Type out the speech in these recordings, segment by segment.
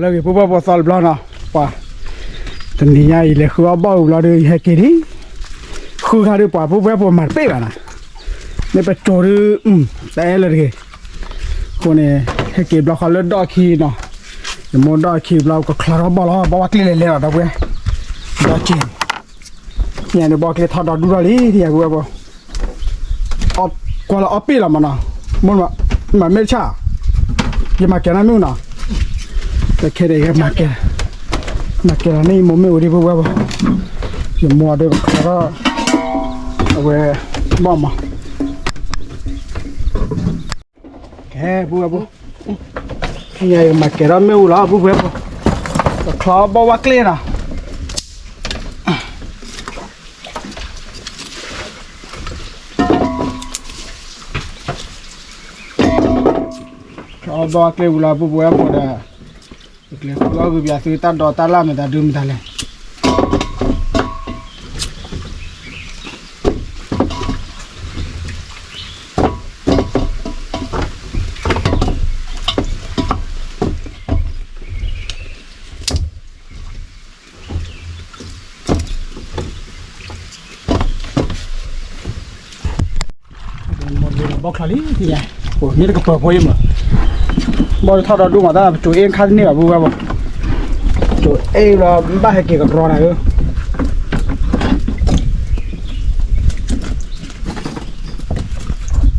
လၢဂ့ၤ ပုၢ်ဝဲၢ်ဖိ သီတဘျီနီၤ, ပှၤ တနံၤညါအံၤ လဲၤဃုအီၣ်ဘီၣ်ဝံၤဘျီဒီး ယဟဲက့ၤလံ, ဃုခါဒီး ပှၤပုၢ်ဝဲၢ်ဖိမၤတပ့ၢ်ဘၣ်နီၤ, မ့ၢ်ပတိၤဒီး တအဲၣ်လၢၤတဂ့ၤ, အဃိန့ၣ် ဟဲက့ၤဘျီဃီလၢဒီၣ်ခံနီၤ, ယမိၢ်ဒီၣ်ခံဘျီ ကချီထီၣ်ဘီၣ်လီၤ, ဘီၣ်ဝဲကျ့လဲၤလဲၤလီၤ ဒီပုၢ်ဝဲၢ်, ဒီၣ်က့ၤ ညါန့ၣ် ဘီၣ်ကျ့ထီၣ်ဒီးဒူၣ်ထီၣ်လံ ယပုၢ်ဝဲၢ်ဖိ, ကွၢ်လၢအီၣ်ပ့ၢ်လီၤမးနီၤ, မ့ၢ်မၤမ့ၢ်တဆၣ်, ယမၤကဲၤနီၣ်မ့ၣ်အူနီၤ, တခဲဒီး မၤကဲၤလီၤန့ၣ် ယမိၢ်မ့ၣ်အူဒံး ပုၢ်ဝဲၢ်ဖိ, ယမိၢ်ဒီးကချီထီၣ် အဝဲ ဘီၣ်မး ကဲ ပုၢ်ဝဲၢ်ဖိ, ညါယကမၤကဲၤထီၣ်မ့ၣ်အူလီၤ ပုၢ်ဝဲၢ်ဖိ, ကချီဘီၣ်ဝဲကျ့နီၤ, ချီဘီၣ်ဝဲကျ့ဝံၤလီၤ ပုၢ်ဝဲၢ်ဖိဒီး, ပကလဲၤဃုအီၣ်ဂုာ်ပၠးသုတၢ်ဒိးတၢ်လၣ် မတၤဒုမတၤလဲၣ်. ဘီၣ်ချီလံ, မ့ၢ်တကပၤဖိအံၤမး, ဘီၣ်ထီၣ်ဒီးဒိၣ်မးတၢ် ပစိၤအ့ၣ်ခါတန့ၢ်ဘၣ် ပုၢ်ဝဲၢ်ဖိ, စိၤအ့ၣ်လီၤ ဘၣ်ဟဲက့ၤကရီနၤဧၢ. ပ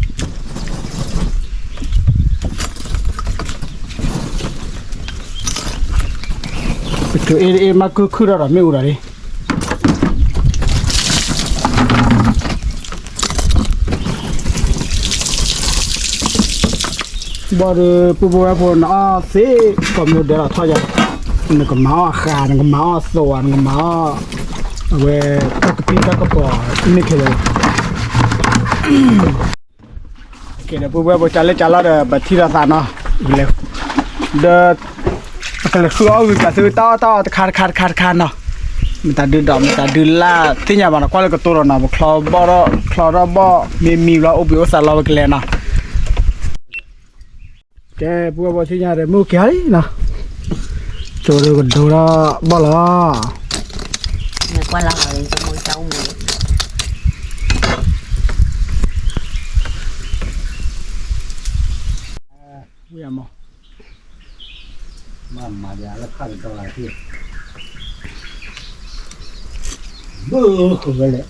စိၤအ့ၣ်အ့ၣ် မၤခုၣ်ခုၣ်ထီၣ်ဒီးမ့ၣ်အူဒီးလံ. ဘီၣ်ဒီး ပုၢ်ဝဲၢ်ဖိ နအီၣ်သ့ ကိးမံၤဒဲးလီၤထီၣ်ယၤ, နကမၤအီၣ်ဃာ် နကမၤအီၣ်သိး နကမၤအီၣ် အဝဲ တၢ်ကပံၢ်တၢ်ကပီၤ မ့ၢ်ခဲလၢာ် ကဲဒီး ပုၢ်ဝဲၢ်ဖိ ကၢ်လၢကၢ်လီၤဒီး ပထံၣ်လိာ်သးနီၤ, ဒီး ပကလဲၤဃုအီၣ်ဂုာ်ပၠးသုတၢ်အီၣ်တၢ်အီတခါတခါတခါတခါနီၤ, မတၤဒုဒီး မတၤဒုလၢ်သ့ၣ်ညါဘၣ်နီၤ, ကွၢ်လၢကတိၤဒီးနီၤ, ပချီဘီၣ်ထီၣ် ချီထီၣ်ဘီၣ် မ့ၢ်မံဘျီ အိၣ်ဘှံးအိၣ်သါလီၤ ပကလဲၤနီၤ. ကဲ ပုၢ်ဝဲၢ်ဖိ သ့ၣ်ညါဒီး မ့ၣ်အူက့ၤလံနီၤ, ကၠိဒီးကဒိထီၣ်ဘီၣ်လီၤ. ဝံၤမး မၤမၤယၤလၢခါကတီၢ်လၢ်ထံၣ် ဘၣ်ဃုာ်ဝဲလဲၣ်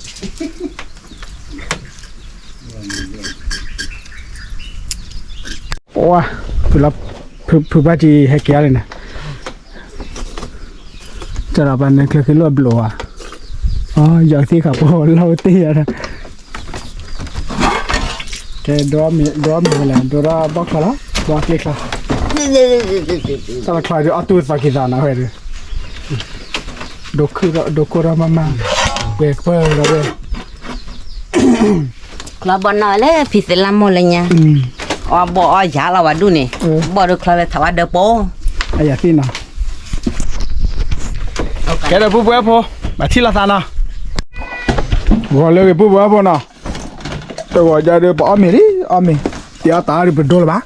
ဝါ ဖုလီၤ ဖု ဖုဘၣ်ကံဟဲက့ၤအါလံန့ၣ် တၢ်ဒီးပှၤန့ၣ် ချၢဃ့လိာ်ဘျိးဧါ, အီ ယီၤသ့ၣ်ဃးပီၤလီၤတ့ၢ်ယၤဒီး ကဲ ဒိမ့ၢ် ဒိမ့ၢ်ဝဲလဲၣ် ဒိဒီးဘီၣ်ချီလီၤ ဘီၣ်ကျ့ချီ တၢ်လီၤချီဒုး အီၣ်တူၢ်သီက့ၤသးနီၤဝဲဒုး ဒိခိၣ်ဒီး ဒိခိၣ်ဒီးမၤမၤ ပှဲၤပၢၢ်ဒီးဝဲ ချီဘီၣ်နီၢ်လၢဖံသ့လၢမိၢ်လၢညါ အီၣ်ဘီၣ်အီၣ်ယၤလီၤဝဲဒူၣ်န့ၣ် ဘီၣ်ဒုးချီလၢထးဝါဒၢပီ အယၤသ့ၣ်နီၤ ကဲဒီးပုၢ်ဝဲၢ်ဖိ ဘၣ်ထံၣ်လိာ်သးနီၤ ဂီၤလၢဂ့ၤပုၢ်ဝဲၢ်ဖိနီၤ တဂီၤညါဒီး ပအီၣ်မ့ၤလံ အီၣ်မ့ၤ တအီၣ်တၢ်ဒီးပဒိလၢၤဘၣ်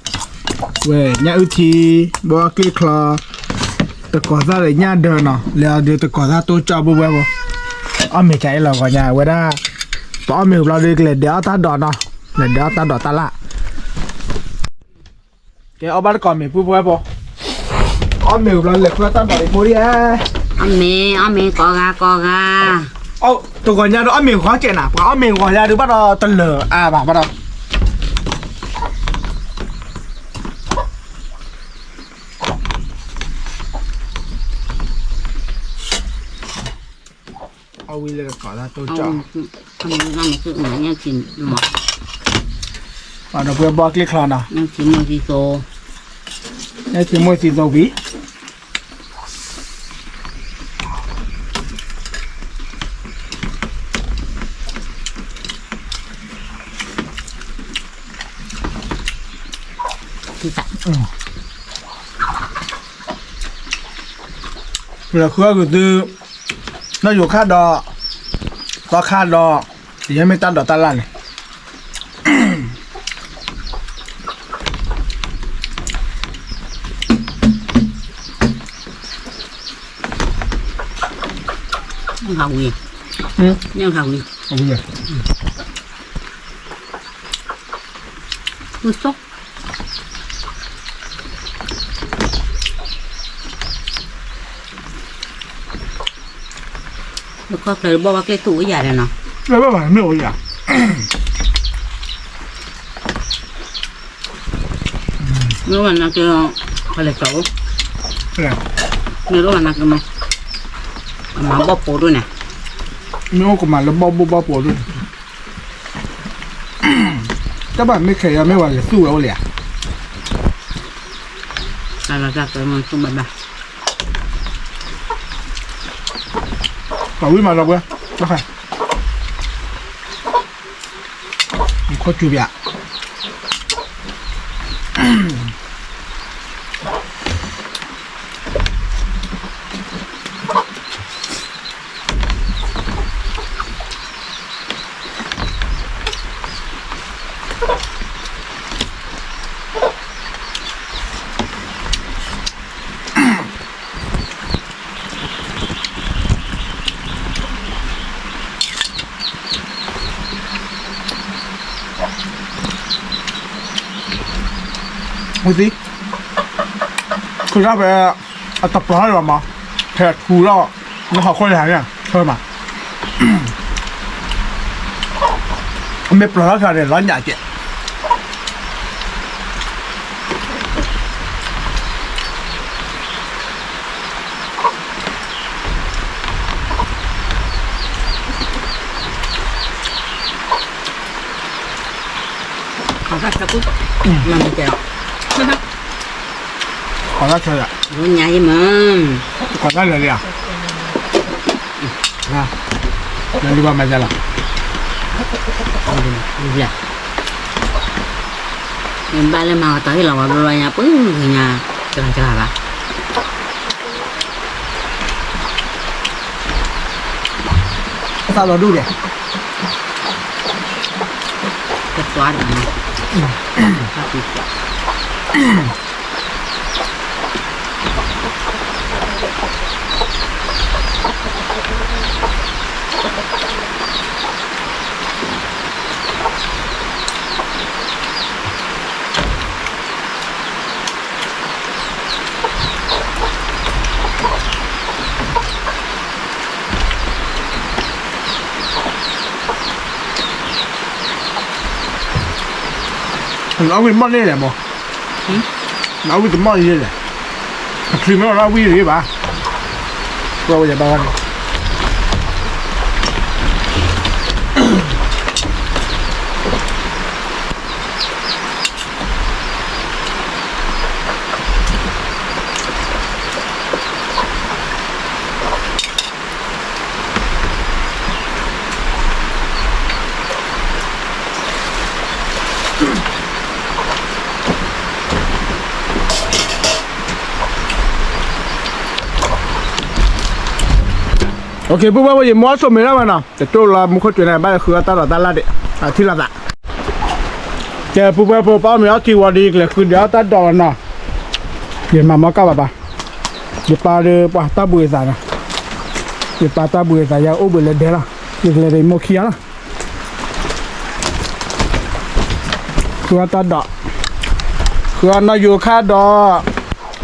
ဝဲ ညၣ်အုၣ်ထံ ဘီၣ်ကျ့ချီ တကိးသၣ်ဒီးညၣ်ဒၢနီၤ လဲၤအီၤဒီးတကိးသၣ်တိကၠီပုၢ်ဝဲၢ်ဖိ အီၣ်မ့ၤကအဲၣ်လီၤဂီၤညါဝဲဒၣ် ပအီၣ်မ့ၤဘျီဒီး ကလဲၤဒဲးအီၣ်တၢ်ဒိးနီၤ လဲၤဒဲးအီၣ်တၢ်ဒိးတၢ်လၣ် ကဲ အီၣ်ဘၣ်တကိးမ့ၤပုၢ်ဝဲၢ်ဖိ အီၣ်မ့ၤဘျီလဲၤဃုတၢ်ဒိးအံၤမိၢ်ဒံးဧါ အီၣ်မ့ၤ အီၣ်မ့ၤကိးဂၤကိးဂၤ တဂီၤညါဒီးအီၣ်မ့ၤဂီၤကဲးနၤ ပှၤအီၣ်မ့ၤဂီၤညါဒီးဘၣ်ဒီးတလၢာ်အါဘၣ်ဘၣ်ဒီး အီၣ်ဝံၤလၢကကိးသၣ်တိကၠီ ပှၤဒီးပှဲဘီၣ်ကျ့ချီနီၤ ညၣ်ထံမိၢ်သံသိးဝံၤ လဲၤဃုအီၣ်က့ၤသု နီၢ်ယိၤခါဒီး သီခါဒီး ယဲမ့ၢ်တၢ်ဒိးတၢ်လၣ်န့ၣ် ပ ဟးဝံၤ, ညၣ်ဟးဝံၤ, ဝံၤ, ဝံၤစိ, နခီဖျိဘၣ်ဝဲကျဲသူၣ်အိၣ်ယၤဒီးနီၤ, မ့ၢ်အိၣ်ယၤ မ့ၢ်အိၣ်ဘၣ်နာ်က့, ဟဲလဲၤကၠီၤအိၣ်, မ့ၢ်အိၣ်ဘၣ်နာ်က့မး, ကမၤဘီၣ်ပိဒိၣ်န့ၣ်, မ့ၢ်အိၣ်ကမၤလၢဘီၣ်ဘိၣ်ဘီၣ်ပိဒိၣ်န့ၣ်, တဘၣ်မ့ၢ်ခဲအံၤမ့ၢ်ဝဲလဲၤသူၣ်ဝဲအိၣ်လံဧါ, တၢ်လီၤတၢ်ကျဲမ့ၢ်သူၣ်ဘၣ်ဘၣ်, ပှၤဝံၣ်မးဒီပုၢ်ဝဲၢ်, ခိၣ်စူၤပၠး ဝံသံ, ခုၣ်ဒၣ်ဖဲ အတပျီၤထီၣ်လီၤမး, ဖဲထူလီၤ, လၢဟီၣ်ခိၣ်န့ၣ်ဟးန့ၣ် ဆၢမး, မ့ၢ်ပျီၤထီၣ်ခါန့ၣ် လီၤညၣ်ကဲး ခီၣ်သၣ်ဆၢ, မၤမၤကဲးလီၤ, ခီၣ်သၣ်ဆၢယၤ, ညါယမၤ, ခီၣ်သၣ်လၢာ်လံဧါ, လၢာ်လံဘၣ်မၤကဲးလီၤ, ဘၣ်လၢမၤအီၤတီၤဟ့ၣ်လီၤဝဲဘျီညါပှၤညါ, တဂၤတဂၤဘၣ် သးလီၤဒူၣ်ဒဲး, ကသွါတဂၤန့ၣ်, အဝံၣ်မီၢ်န့ၣ်လဲၣ်မး, အဝံၣ်တမီၢ်န့ၣ်လဲၣ်, အချံမ့ၢ်လီၤအဝံၣ်တဂ့ၤဘၣ်, ကွၢ်ဝဲယဘၣ်ဝဲန့ၣ် ပုၢ်ဝဲၢ်ဖိ ယမ့ၢ်ဆိမိၣ်ဒၣ်ဝဲနီၤ တတိၢ်လီၤမူခိၣ်စူၤန့ၣ် ဘၣ်ဃုအီၣ်တၢ်ဒီးတၢ်လၢ်ဒံး အထံၣ်လိာ်သး, ကဲ ပုၢ်ဝဲၢ်ဖိ ပအီၣ်မ့ၤအီထံဝံၤဒီး ယကလဲၤဃုဒံးအီၣ်တၢ်ဒီးလီၤနီၤ, ယမၤမီၢ်ကၢ်ဘၣ်ဘၣ်, ယပၢ်ဒီးပှၤတၢ်ဘှံးအသးနီၤ, ယပၢ်တၢ်ဘှံးအသး ယအိၣ်ဘှံးလၢဒဲလီၤ, ယကလဲၤဒီးယမိၢ်ခံဂၤလီၤ. ဃုအီၣ်တၢ်ဒီး, ဃုအီၣ်နီၢ်ယိၤခါဒီး,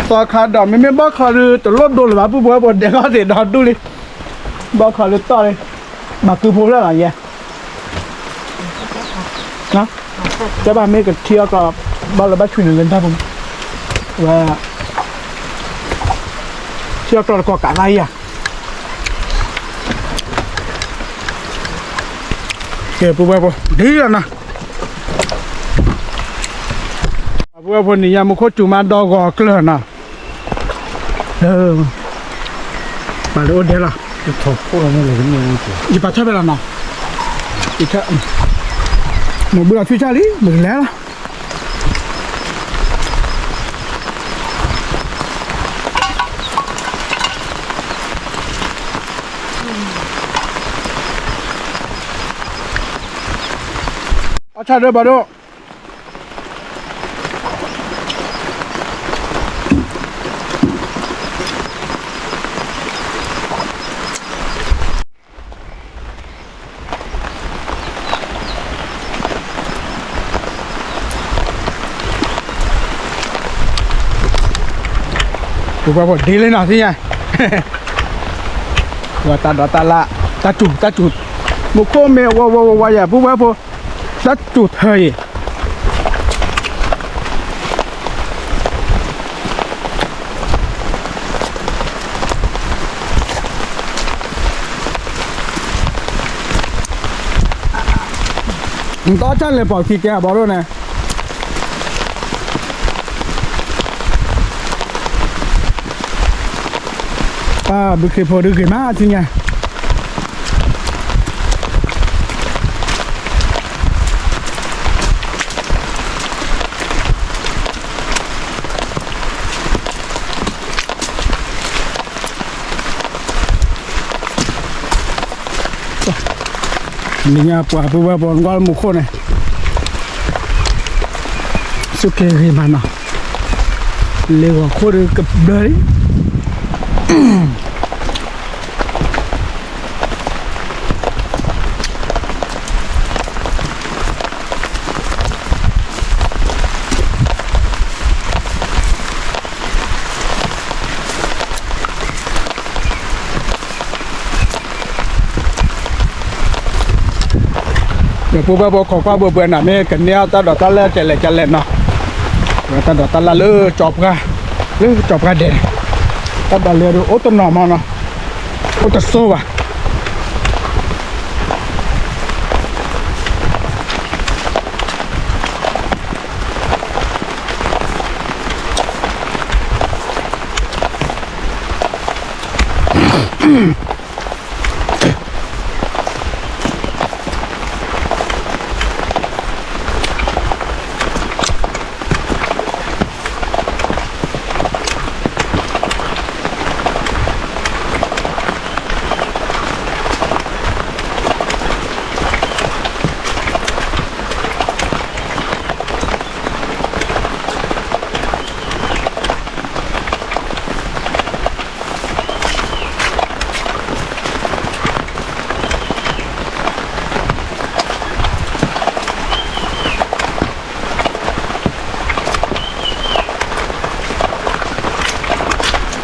သီခါဒီး မ့မ့ၢ်ဘီၣ်ခီဒုး တလိၣ်ဒိလၢၤဘၣ် ပုၢ်ဝဲၢ်ဖိ ဒဲးထီၣ်သ့ၣ်ဒီဒူၣ်လံ, ဘီၣ်ခီဒုးတီၢ်လံ, ဘၣ်ကုဖိဖျၢၣ်လီၤယဲ, တဲဘၣ်မ့ၢ်ကထံအီၣ်ကျီ, ဘၣ်လၢဘၣ်ဆွံနုာ်လၢတၢ်ဖိ, ဝဲ ထံအီၣ်ကျီတကီၢ်ကးသးယၤ ကဲ ပုၢ်ဝဲၢ်ဖိ ဒ်လီၤနီၤ, ပုၢ်ဝဲၢ်ဖိ နံၤညါမူခိၣ်စူၤမးဒီဂီၤကျၢၢ်နီၤ, ပှၤလၢအိၣ်ဒဲလီၤ, ယပာ်ထီၣ်ဖဲလီၤနီၤ, မ့ၢ်ဘုလီၤထွံၣ်ဆၣ်လံ မ့ၢ်လဲၤလီၤ. အီၣ်ဆၣ်ဒၢဘၣ်ဒိၣ်. ပုၢ်ဝဲၢ်ဖိဒ့လၢနီၤသ့ၣ်ညါ, ဝဲတၢ်ဒိးတၢ်လၢ်, တၢ်စူၤ တၢ်စူၤ, မူခိၣ်မ့ၢ်ဝါဝါဝါဝါယၤ ပုၢ်ဝဲၢ်ဖိ, တၢ်စူၤထၢအံၤ နတၢ်လဲၤပိာ်ခံကဲဘီဒိၣ်န့ၣ်, ပှၤဘုခ့ဖိဒုးဂ့ၤမးထံညါ, လၢညါပှၤပုၢ်ဝဲၢ်ဖိနကွၢ်လၢမူခိၣ်န့ၣ်, စူၢ်က့ၤဂ့ၤမးနီၤ, လ့ၣ်ဂီၤခိၣ်ဒုးကဘျၢလံ. ဒီးပုၢ်ဝဲၢ်ဖိခိးကွၢ်ဘှဲဘှဲနၤ မ့ၢ်ကန့ၢ်အီၣ်တၢ်ဒိးတၢ်လၢ်ကလဲာ်ကလဲာ်နီၤ, တၢ်ဒိးတၢ်လၢ်လၢကၠီပှၢ်, လၢကၠီပှၢ်ဒဲးန့ၣ်, တၢ်ဒိးလဲၤဒုးအိၣ်တနီၤမးနီၤ, အိၣ်တစိၢ်ဘၣ်.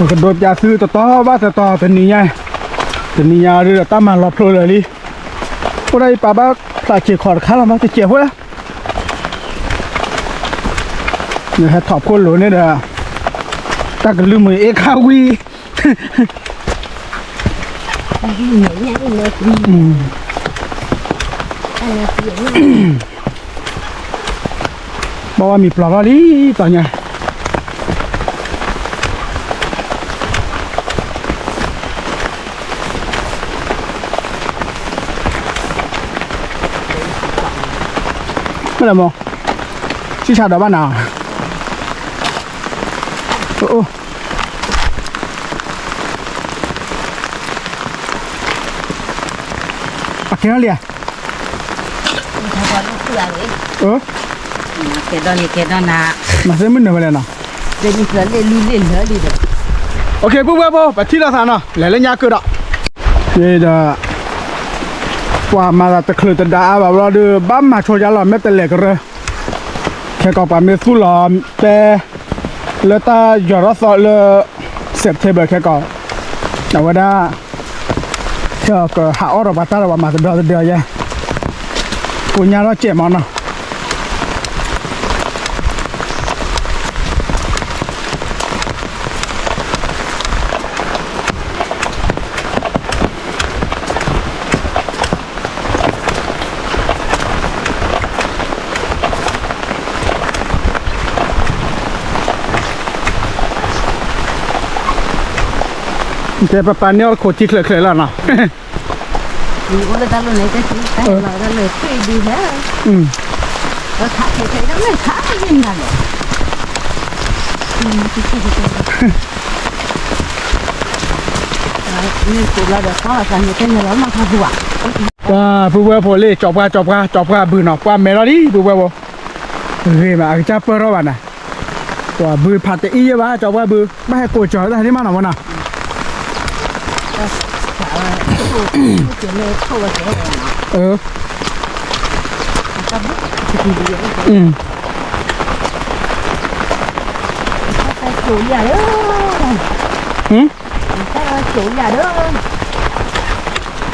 ပကဒိးပျးသုတတီၤဘၣ်တတီၤ တနံၤညါ, တနံၤညါဒုးဒီးတၢ်မၤလီၤဖျိလၢာ်လံ, အိၣ်ဒၣ်အံၤပာ်ဘၣ်ဖျးဆံးခီၣ်တခါလီၤမး တစဲးဖိဧါ, ဟဲထီၣ်ဖိလိာ်န့ၣ်ဒီး တၢ်ကလုၢ်မုာ်အ့ၣ်ခါဝံၤ ဘၣ်ဝဲမံၤပျီၢ်ထီၣ်လံ တီၤညါ မ့ၢ်လၢမ့ၢ် ဆံၣ်ဆါဒီးဘၣ်နၤ အိၣ် အကဲထီၣ်လံဧါ, ကဲဒီးန့ၣ်ကဲဒီးနၤ, မၤသ့မုၢ်နုာ်ဝဲလဲၣ်နီၤ, လၢနံၤသၢလ့ၣ်လွံၢ်လ့ၣ်လၢာ်လံဒီး, အိၣ်ခ့ ပုၢ်ဝဲၢ်ဖိ ပထံၣ်လိာ်သးနီၤ လဲၤလၢညါကၢၢ်ဒီး, ဒီး ပှၤမၤသးတချုးတဒါအါဘၣ်ဘျီဒီး ဘၣ်မၤဆိယါလီၤ မ့ၢ်တလဲၤကရၢ, ခဲကီးပှၤမ့ၢ်သူၣ်လီၤတဲ လၢတၢ်ယီၤထီၣ်သီလၢ September ခဲကီး, အဝဲဒၣ် ခဲကီးကဟးအီၣ်ဒီးပှၤတၢ်ဒီးပှၤမၤတဒီတဒီယဲ, ကိညါထီၣ်စဲးမးနီၤ. တဲပပာ်န့ၢ်အီၣ်တခိၣ်ထံချၢးချၢးလီၤနီၤ. အိၣ်လၢတၢ်လီၢ်န့ၣ် တၢ်လီၢ်လၢထွံၣ်ဒုဟဲ, ခးခဲခဲဒၣ်လၢခးယံၤနၤလီၤ. မ့ၢ်ကိးလီၤဒီး သီလီၤသးန့ၣ် တဲန့ၣ်လီၤ မၤခါပူၤဘၣ်. ပှၤပုၢ်ဝဲၢ်ဖိလံ ကၠီပှၢ် ကၠီပှၢ် ကၠီပှၢ်ဘုနီၤ ပှၢ်မဲာ်လီၤလံ ပုၢ်ဝဲၢ်ဖိ, ဂ့ၤမး အကစၢ်ပၢၢ်ထီၣ်ဘၣ်နၤ, ပှၤဘုဖးတအံၤယဲဘၣ် ကၠီပှၢ်ဘု, ဘၣ်ဟဲကိးကၠီၤတၢ်ဒ်မးနီၤဝဲနီၤ. အၢ, အၢ,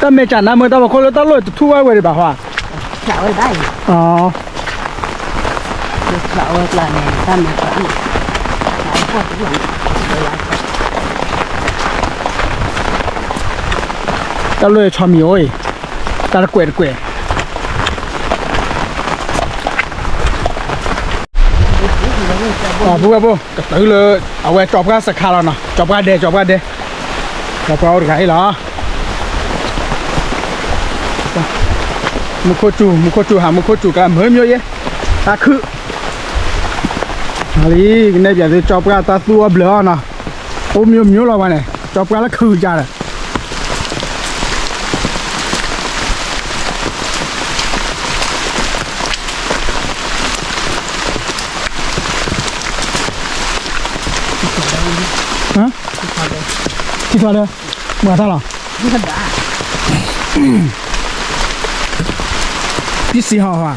တၢ်မဲာ်ကၢ်နါမ့ၢ်တၢ်ဖီခိၣ်လၢတၢ်လိၣ်တထူၣ်ဝဲဝဲဒံးဘၣ်ဟီ, တၢ်လိၣ်အံၤ ဆီမံၤအိၣ်အံၤ, တၢ်တကွဲးတကွဲး ပုၢ်ဝဲၢ်ဖိ ကတုၤလၢ အဝဲကၠီပှၢ်စခါလီၤနီၤ, ကၠီပှၢ်ဒဲး ကၠီပှၢ်ဒဲး, ကၠီပှၢ်အိၣ်တဂၤအံၤလီၤ. မူခိၣ်စူၤ မူခိၣ်စူၤ ဟးမူခိၣ်စူၤ ကလၢမုာ်မၠိယဲ, တၢ်ခုၣ် လံ, ကနဲၣ်ပၠးသု ကၠီပှၢ်တၢ်သူၣ်အီၣ်ဘျၢအီၣ်နီၤ, အိၣ်မၠိမၠိလီၤဝဲန့ၣ် ကၠီပှၢ်လၢခုၣ်ကဒါဒီး ထံၣ်ထီၣ်ဒီး မၤတၢ်လီၤ, ပစံးဟီၣ်ဟီၣ်,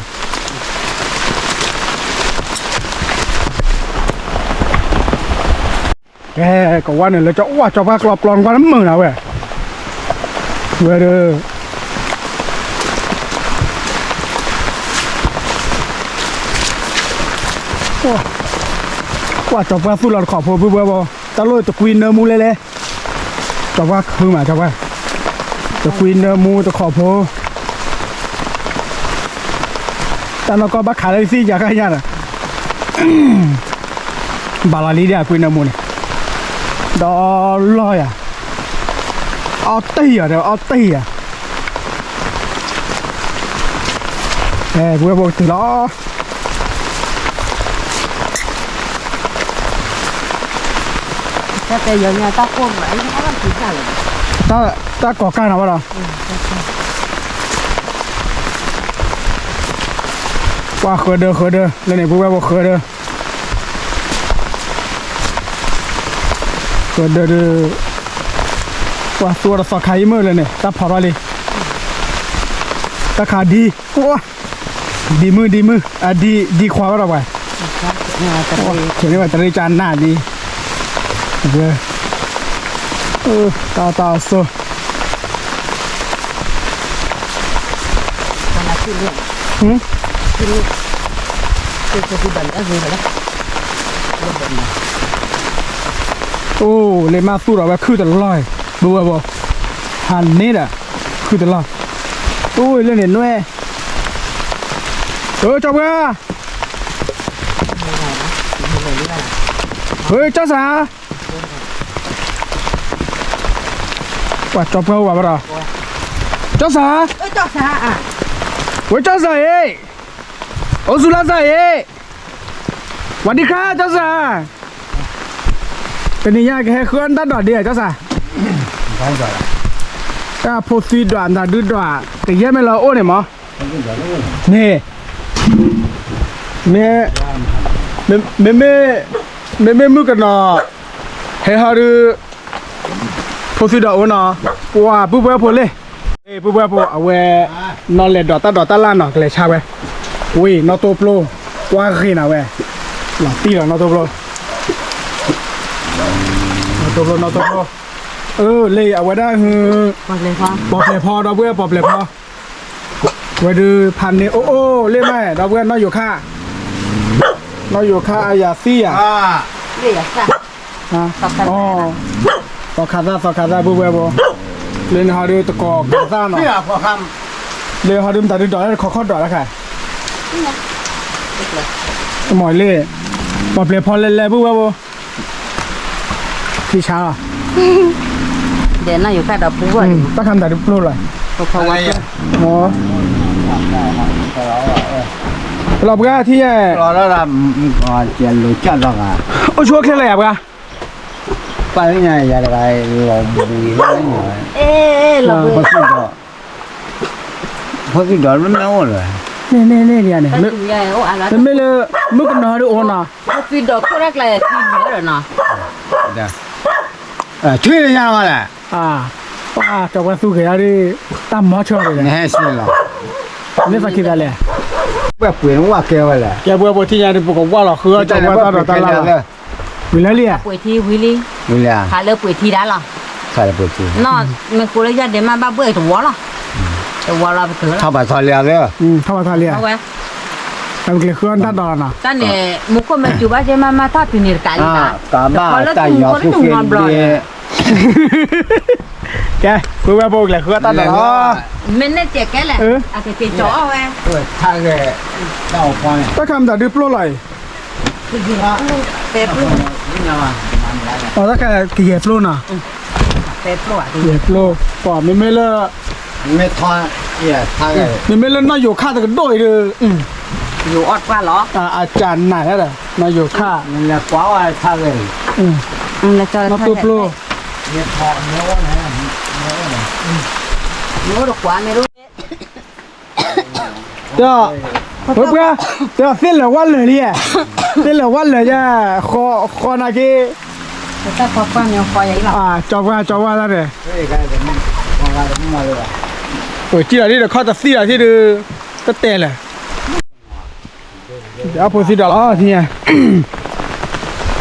ကဲ ကဝါန့ၣ်လၢကၠီ ဝါ ကၠီပှၢ်ကျီပျီနကွၢ်လၢမုာ်နၤဝဲ, ဝဲဒီး ဝါ ကၠီပှၢ်သူၣ်လီၤတခီဖိ ပုၢ်ဝဲၢ်ဖိ, တၢ်လိၣ်တကွံနၢမူလဲလဲ, ကၠီပှၢ်ခုမး ကၠီပှၢ်, တကွံနၢမူတခီဖိ, တၢ်နီၢ်ကီၢ်ဘၣ်ခးလၢသံၣ်ယၤခါညါဒီး ဘၣ်လီၤလံဒၣ်ကွံနၢမူန့ၣ်, ဒီးလီၢ်ယၤ, အီၣ်တ့ၢ်ယၤဒီး အီၣ်တ့ၢ်ယၤ, အဲ ပုၢ်ဝဲၢ်ဖိကတုၤလီၤ. တၢ်ကီၤကၢ်နီၤဘၣ်ဒီး, ပှၤဃၢဒၢ ဃၢဒၢ လၢန့ၣ် ပုၢ်ဝဲၢ်ဖိဃၢဒၢ, ဃၢဒၢဒီး ပှၤသူအီၤတသီခါအံၤမုၢ်လၢန့ၣ် တၢ်ဖီၣ်ထီၣ်လံ, တၢ်ခးဒံ, ဒံမုၢ် ဒံမုၢ် အဒံ ဒံခွါဘၣ်ဒီးပှၤ, န့ၢ်ဝဲတရ့ကနၣ်ဒံ, တၢ်တၢ်အစိ အိၣ်လၢမ့ၢ်သူၣ်ထီၣ်ဝဲခုၣ်တလီၢ်, ပုၢ်ဝဲၢ်ဖိ, ဟးန့ၢ်ဒီး ခုၣ်တလီၢ်, အိၣ်လၢန့ၣ်နွဲၣ်, ကၠီပှၢ်, ကၠီစၢ်, ပှၤကၠီပှၢ်အိၣ်ဘၣ်ဘၣ်ဒီး, ကၠီစၢ်, ဝဲကၠီစၢ်အံၤ, အိၣ်ဆူၣ်လၢစၢ်အံၤ, ဝၤဒံခါ ကၠီစၢ်, တနံၤညါကဟဲဃုအီၣ်နတၢ်ဒွးဒ့ဧါ ကၠီစၢ်, တၢ်ဖိသံဒွးနတၢ်ဒုးဒွး ကယဲၢ်မ့ၢ်လၢအအိၣ်န့ၣ်မး, န့ၣ်, မ့မ့ၢ်, မ့မ့ၢ်မုၣ်ကနီၤ ဟဲဟီဒုး ဖိသံဒွးအိၣ်နီၤ, ပှၤပုၢ်ဝဲၢ်ဖိလ့ၣ်, ပုၢ်ဝဲၢ်ဖိအဝဲ နီၢ်လဲၤဒွးတၢ်ဒွးတၢ်လၢ်နီၤ ကလဲၤဆါဝဲ, ဝံၤနီၢ်တိပျိ ကွၢ်ဂ့ၤနၤဝဲ, လီၤတံၢ်လီၤနီၢ်တိပျိ, နီၢ်တိပျိ နီၢ်တိပျိ, အၢ လၢအဝဲဒၣ် ပီၣ်ပျဲၢ်ဖီဒီပုၢ်ဝဲၢ် ပီၣ်ပျဲၢ်ဖီ, ဝဲဒုးဖးန့ၢ်အိၣ်အိၣ်လၢမး ဒီပုၢ်ဝဲၢ်နီၢ်ယိၤခါ, နီၢ်ယိၤခါအယၤသံယၤ သီခါသၣ် သီခါသၣ် ပုၢ်ဝဲၢ်ဖိ, လၢန့ၣ်ဟီဒုးတကိးခါသၣ်နီၤ, လၢဟီဒုးမတၤဒုးဒွးလၢတခီခီၣ်ဒွးလၢခါ, မ့ၢ်လၢ ပီၣ်ပျဲၢ်ဖီလဲၤလဲၤ ပုၢ်ဝဲၢ်ဖိ, ထံဆါလီၤ, ဒီးနီၢ်ယိၤခါဒီးပူၤဝဲ, တၢ်ခါမတၤဒုးပျိလီၤ, လီၤပှဲၤထံၣ်ညါ, အိၣ်ဆူၣ်အိၣ်ချ့လၢယၤပှၤ, ပှၤညါယၤတဂၤလီၤဘှံးလီၤ, ဖိသံဒိး ဖိသံဒိးမ့ၢ်အိၣ်လၢၤ, န့ၣ်န့ၣ်န့ၣ်န့ၣ်, တမ့ၢ်လၢ မုၣ်ကနီၤဒုးအိၣ်နီၤ, ဖိသံဒိးခိၣ်တၢ်ကျါယၤသံဒိးဒီးနီၤ, ဆံးလၢညါဝဲလဲၣ်, ပှၤကၠီပှၢ်သူက့ၤယၤဒုး တၢ်မီၤဆၢဒ်လဲၣ်, မ့ၢ်သးခံသးလဲၣ်, ပှဲၤပှဲၤဝဲကဲဝဲလဲၣ်, ကဲပှဲၤပှဲၤထံၣ်ညါဒုး ပကဝၢ်လီၤဃုအီၣ်ကၠီပှၢ်တၢ်ဒိးတၢ်လၢ်လီၤ, ဝံၤလၢလံဧါ, ပှ့ၤထံဝံၤလံ, ဝံၤလံဧါ, ခးလၢပှ့ၤထံဒၣ်လီၤ, ခးလၢပှ့ၤထံ, နီၢ်မ့ၢ်ကိးလၢယၢ်ဒဲးမးဘၣ်ဘှဲၣ်တဝီလီၤ, တဝီလီၤပတုာ်လီၤ, ထီၣ်ပာ်ထီၣ်လံဧါ, ထီၣ်ပာ်ထီၣ်လံဧါ, ပကလဲၤဃုအီၣ်တၢ်ဒီးလီၤနီၤ, တၢ်န့ၣ် မူခိၣ်မ့ၢ်စူၤဘၣ်က့မးမးထီၣ်တုၤန့ၣ်တကးလံ, ကဘၣ်တၢ်ယီၤသူၣ်က့ၤဘ့ၣ် ကဲ ဝဲဝဲဖိကလဲၤဃုအီၣ်တၢ်ဒီးလီၤ, မ့ၢ်နဲၣ်စဲးကဲလဲၣ်, အကက့ၤကၠီအီၣ်ဝဲ, တၢ်ခါမတၤဒုပျိၢ်လီၤအံၤ, တၢ်ခါကယဲၢ်ပျိၢ်နီၤ, ယဲၢ်ပျိၢ်, ပှၤမ့မ့ၢ်လၢ မ့မ့ၢ်လၢနီၢ်ယိၤခၣ်တကဒိၣ်အံၤဒီး, အကၢ်နၤဒၣ် နီၢ်ယိၤခၣ်, နီၢ်တိပျိၢ်, တဲ, ပှၤ, တဲသ့ၣ်လၢာ်ဝၣ်လၢာ်လံ, သ့ၣ်လၢာ်ဝၣ်လၢာ်ယဲ, ဃီနာ်က့, ကၠီပှၢ်ကၠီပှၢ်တၢ်န့ၣ်, စံၣ်လီၤဒ်တခီတသံၣ်လီၤထံၣ်ဒုး, တတဲလၢာ်, အဖိသံဒီးလီၤ,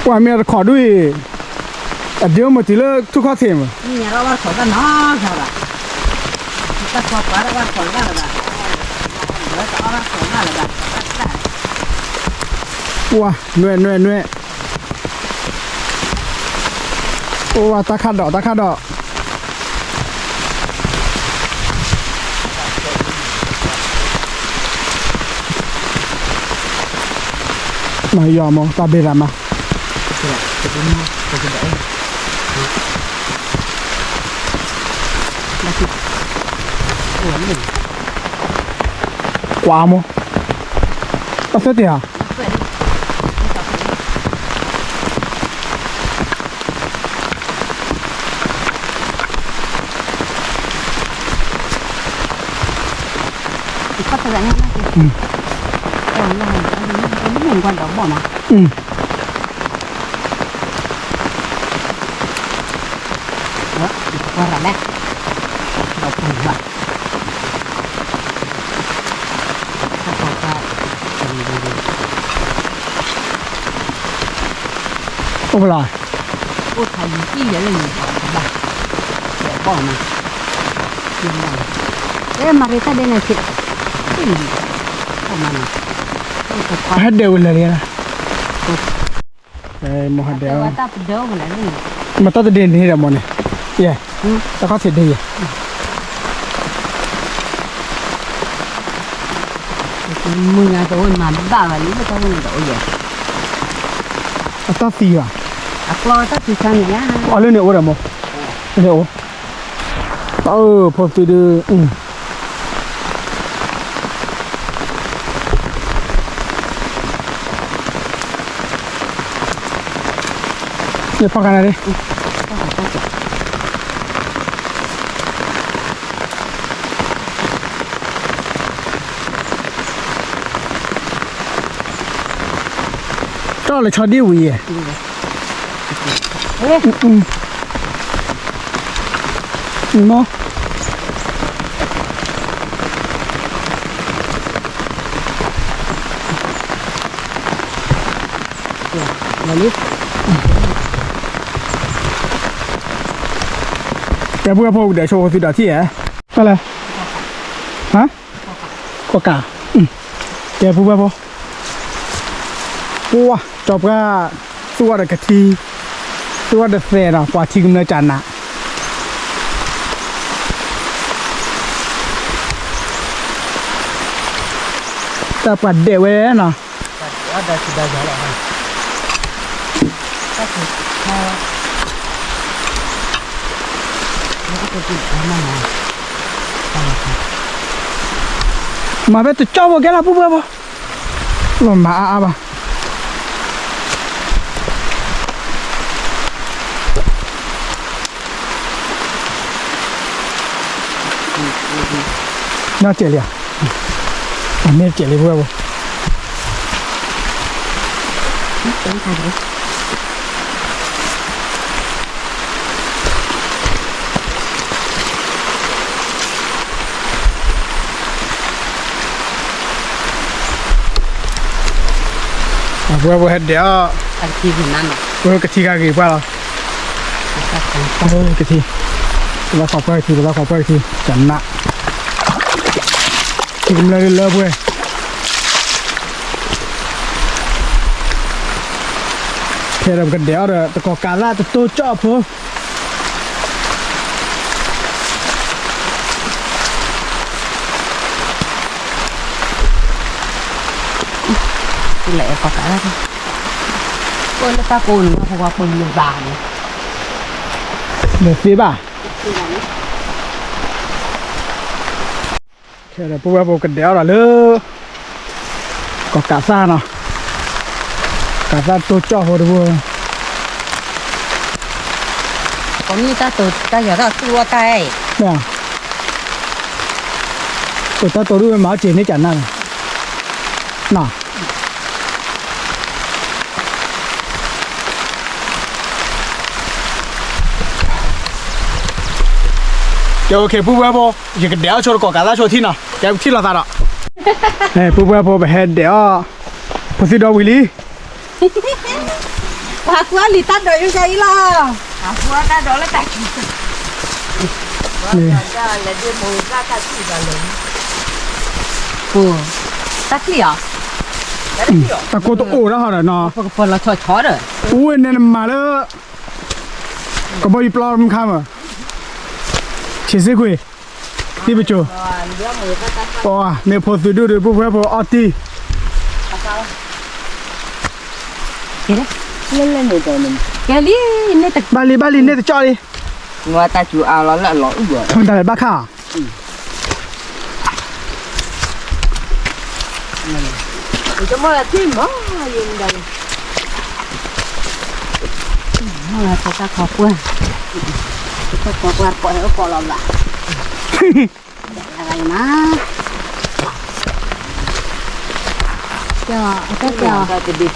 ပှၤမ့ၢ်တခီဒ်အံၤ, အဒ့အိၣ်မးတုၤလၢထူၣ်ခီၣ်ထံးမး, ပှၤနွဲၣ်နွဲၣ်နွဲၣ်, အိၣ်ဝဲတၢ်ခၣ်ဒိးတၢ်ခၣ်ဒိး မၤယီၤမး တၢ်ဘ့ၣ်ရၤမး, ကွၢ်မး, တၢ်သၢတ့ၢ်ဧါ. အိၣ်ဖဲလဲၣ်, အိၣ်ခါယံာ်လၢန့ၣ်, ဘၣ်, မၤရ့တၢ်ဒဲးန့ၣ်, ဟဲဒဲးဝဲလၢာ်လံ, မၤဟဲဒဲး, မၤတၢ်တဒ့န့ၣ်ဒီးမ့ၢ်န့ၣ်, ယဲ, တၢ်ခီၣ်ထံးဒ့ယဲ, မုၢ်ညါတအိၣ်မၤဘၣ်ဘၣ်လံ, တၢ်ဝဲန့ၣ်တအိၣ်ယဲ, အတၢ်သံဘၣ်, အကျီတၢ်သံဆါန့ၣ်, အီၤလၢန့ၣ်အိၣ်ဒီးမ့ၢ်, န့ၣ်အိၣ်, အဖိသံဒုး ယဖီၣ်ခါန့ၣ်, တၢ်လၢဆီဒံၣ်ဝံၤယဲ, မ့ၢ် တဲပုၢ်ဝဲၢ်ဖိ ကဒဲးဆိဖိသုဒီးထံၣ်ဧါ, တၢ်လဲၣ်, ဟါ, ကီၢ်ကး, တဲပုၢ်ဝဲၢ်ဖိ, ပှၤ ကၠီပှၢ် သူၣ်ဝဲဒီးကထံ, သူၣ်ဝဲဒီးသဲးဒီး ပှၤထံကမျၢၢ်ကနး, တၢ်ပှၤဒဲးဝဲနီၤ. မၤဖဲတကၠီၣ်ဖိကဲလီၤ ပုၢ်ပုၢ်ဖိ, လီၤမၤအါအါဘၣ်. နီၢ်စဲးလံဧါ, အမ့ၢ်စဲးလံ ပုၢ်ပုၢ်ဖိ. ပဝဲပဟဲဒဲးအီၤ, ပကထံဂ့ၤပှၤလီၤ, ကထံ, ပဘၣ်ခိးပှၢ်ကထံ, ပဘၣ်ခိးပှၢ်ကထံ, ကနၣ်, ထံကမျၢၢ်လၢပှဲၤ, ခဲဒီးပကဒဲးအီၤဒီး တကီၢ်ကးသၣ်တတိၢ်ကၠီၣ်ဖိ လၢတၢ်ကိးန့ၣ် ပှၤပှၤပှၤပှၤပှၤန့ၣ်, ဒီးသ့ဘၣ်, ခဲဒီးပဝဲပကဒဲးအီၤဒီးလၢ ကီၢ်ကးသၣ်နီၤ, ကးသၣ်တိၢ်ကၠီၣ်ဖိတဘိ, ပမ့ၢ်တၢ်တိၤတၢ်ယီၤတၢ်သူၣ်အီၣ်တၢ်အဲၣ်, တိၤတၢ်တိၤဒုးဝဲမၤအီၣ်စ့ၤန့ၢ်ကနၣ်နီၤ. ကဲ အိၣ်ခ့ ပုၢ်ဝဲၢ်ဖိ, ယကဒဲးအီၣ်ဆိတကီၢ်ကးသၣ်ဆိထံၣ်နီၤ, ကဲပထံၣ်လိာ်သးဒီး, ပုၢ်ဝဲၢ်ဖိ ပဟဲဒဲးအီၣ်, ဖိသံဒီဝံၤလံ, ပှၤကွၢ်လံာ်တၢ်ဒိးယိယၤအံၤလီၤ, ပှၤကွၢ်တၢ်ဒိးလၢတၢ်ဆူၣ် တၢ်ချံၣ်အီၤ, တၢ်ကိၢ်တအိၣ်ဒၣ်ဟီဒီးနီၤ, ပကပၢၤလီၤဆီဆီဒီး, အိၣ်ဝဲန့ၣ်နမၤလၢ ကဘီယူၤပျီမခါမး, ဆံးစ့ၢ်ကွံာ်, သံပစိၤ, ပှၤမ့ၢ်ဖိသုဒိၣ်ဒီး ပုၢ်ဝဲၢ်ဖိအီၣ်တံၢ်, ကဲလံ, ဘၣ်လံ ဘၣ်လံ န့ၢ်တကၠီၣ်လံ, တၢ်စူၤအါလီၤလၢအလီၤအုၣ်ဘၣ်, တၢ်လဲၤဘၣ်ခါ တၢ်ခီကွၢ်, တၢ်ခီကွၢ် ပှၤဟဲအိၣ်ကိးလီၤဘၣ်, အတၢ်တဲအီၤ, အတၢ်တဲအီၤ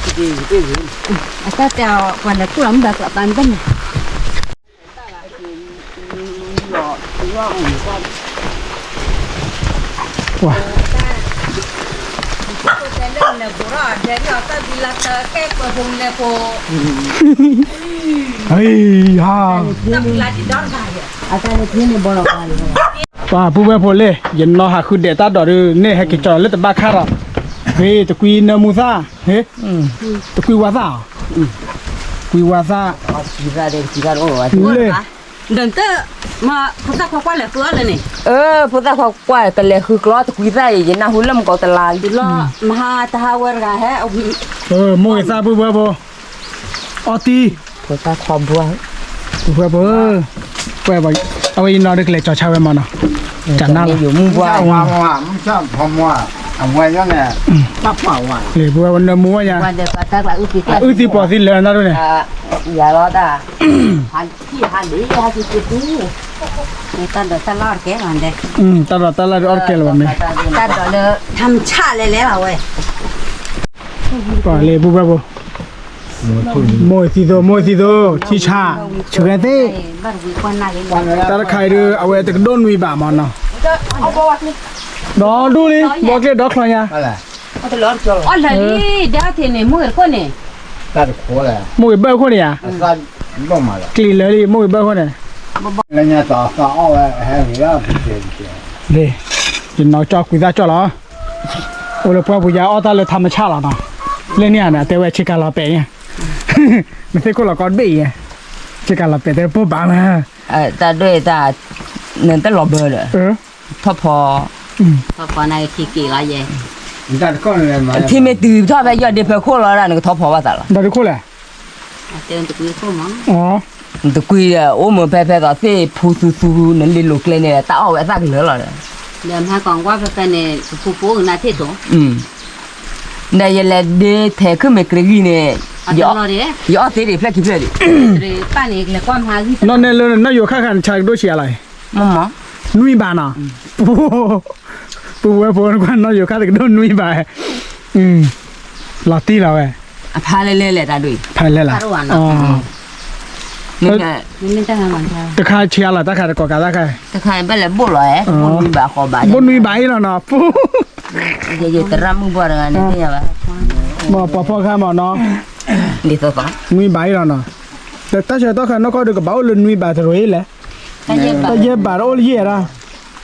ပှၤလဲၤကူၣ်လီၤမုၢ်ဘၣ်ကျိးပာ်မ့ၢ်န့ၣ် ပှၤပုၢ်ဝဲၢ်ဖိလဲၣ်, ယနီၢ်ဟးဃုဒဲးတၢ်ဒိးဒုး န့ၣ်ဟဲက့ၤကၠီၤလၢတဘၣ်ခါဒီး, ဂ့ၤ တကွံနၢမူသၣ်, တကွံဝါသၣ်, ကွံဝါသၣ်, လဲၣ်, ဖိသၣ်ခွါကွၢ်လဲၤဃုအီၣ်လၢန့ၣ်, ဖိသၣ်ခွါကွၢ်ကလဲၤဃုကျီတကွံသၣ်အံၤ ယနၢ်ဟူလၢမုၢ်ကီးတလါလံ, မဟါတဟါဝဲတဂၤဟဲ, မိၢ်ဂ့ၤသၣ်ပုၢ်ဝဲၢ်ဖိ အီၣ်တံၢ်, ဖိသၣ်ခွါဘှါ, ပုၢ်ဝဲၢ်ဖိ, အဝဲအံၤနီၢ်ဒုးကလဲၤကၠီၤဆါဝဲမးနီၤ, ကနၣ်လီၤ, မုၢ်ဘှါ, အဝဲန့ၣ်, လံာ်ပုၢ်ဝဲၢ်ဖိနၢမူဝဲညါ, အအုၣ်သံပီၢ်သံလၢာ်နၢ်ဒိၣ်န့ၣ်, ယၤလီၤတၢ်, ဟးလံဟးလံဟးက့ၤက့ၤသူ, တၢ်ဒိးတၢ်လၢ်အီၣ်တကဲလီၤ, တၢ်ဒိးတၢ်လၢ်ဒုးအီၣ်တကဲလီၤဘၣ်မ့ၢ်, တၢ်ဒိးလၢ ထါမဆၣ်လဲၤလဲၤလီၤဝဲ ပှၤလံာ်ပုၢ်ဝဲၢ်ဖိ, မိၢ်သံသိ မိၢ်သံသိ ထံဆါ, ဆူၣ်ဂဲၤသ့ၣ်, တၢ်တခါအံၤဒုး အဝဲတကဒိၣ်နွံဘးမးနီၤ, ဒီဒူၣ်လံ ဘီကျ့ဒီချီညါ, အီၣ်လၢာ်လံ, ဒၣ်ထံၣ်န့ၣ် မိၢ်ဂ့ၤခိၣ်န့ၣ်, မိၢ်ဂ့ၤဘၢၣ်ခိၣ်န့ၣ်ဧါ, ကျံၤလၢာ်လံ မိၢ်ဂ့ၤဘၢၣ်ခိၣ်န့ၣ်, လၢညါတီၤသးအီၣ်ဝဲဟဲဂ့ၤလီၤ, ယနီၢ်ကၠီၣ်ကွံာ်သၣ်ကၠီၣ်လီၤ, အိၣ်လၢပှၢ်ပူၤယါအီၣ်တၢ်လၢထါမဆၣ်လီၤနီၤ, လၢန့ၣ်ဧါ တဲဝဲဆ့ကၤလီၤပဲာ်ညါ, နသ့ၣ်ခိၣ်လီၤကီတဘ့ၣ်အံၤ, ဆ့ကၤလီၤပဲာ်တဲပိၢ်ဘၣ်မး, တၢ်ဒွဲၣ်တၢ်, နတလီၤဘၢဒီး, ထီၣ်ဖီ, ထီၣ်ဖီနကထံက့ၤလီၤယဲ, ထံမ့ၢ်တုၤထီၣ်ဖဲယီၢ်ဒ့ဖဲခိၣ်လီၤဒၣ် နကထီၣ်ဖီဘၣ်သးလီၤ, ဒီးတခိၣ်လဲၣ်, တကွံအိၣ်မုာ်ဖဲဖဲသိးသ့ၣ်ဖူသူသူ နလ့လိာ်ကျဲန့ၣ် တၢ်အီၣ်ဝဲအသၣ်ကလၢာ်လီၤဒီး, ဒီးယလဲၤဒ့ထဲ ခုမ့ၢ်ကြ့ဂံၢ်န့ၣ်, ယအီၣ်သ့ဒံးဖျၢၣ်ခံဖျၢၣ်ဒံး, နီၢ်နဲၣ်လၢနနီၢ်ယိၤခါခါနဆါကဒိၣ်ဆံးအါလီၤ, နွံဘးနီၤ, ပုၢ်ဝဲၢ်ဖိနကွၢ်နီၢ်ယိၤခါတကဒိၣ်နွံဘး, လီၤတံၢ်လီၤဝဲ, အဖါလဲၣ်လဲၣ်လဲၣ်တၢ်ဒွဲၣ်, ဖါလဲၣ်လဲၣ်လီၤ, တခါဆံးအါလီၤတၢ်ခါတကီၢ်ကးတၢ်ခါ, တခါဘၣ်လဲၤဘိၣ်လီၤ, ဘိၣ်နွံဘးအံၤလီၤနီၤ, ယသရၣ်မုၣ်ဘီတဂၤန့ၣ်သ့ၣ်ညါဘၣ်, မ့ၢ်ပှၤဖီၣ်ခါမ့ၢ်နီၤ, နွံဘးအံၤလီၤနီၤ, တၢ်ဆၢကတီၢ်ခါနီၢ်ကီၢ်ဒီးကဘၣ်အိၣ်လၢနွံဘးတရိၤအံၤလဲၣ်, တၢ်ယဲၢ်ဘးတအိၣ်လၢယဲၢ်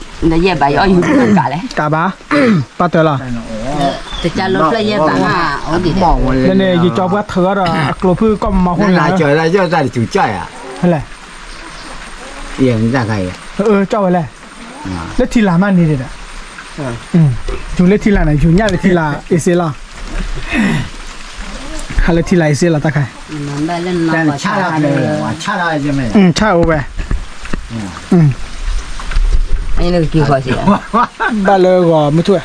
ဒၣ်, ကဘၣ်, ပာ်တၢၢ်လီၤ, လၢန့ၣ် ယကၠီပှၢ်ထုးအီၤဒီးအကျိဖုၣ်ကီၢ်မမီၤဃိန့ၣ်, လဲၣ်, ကၠီဝဲလဲၣ်, လၢထံလာ်မးန့ၣ်ဒီး ယူၤလၢထံလာ်န့ၣ် ယူၤညၣ်လၢထံလာ်အ့စ့လီၤ, ဟးလၢထံလာ်အ့စ့လီၤတၢ်ခါ, ဆၣ်အိၣ်ဝဲ, ဘၣ်လၢဂီၤမုၢ်ထူၣ်ဝဲ,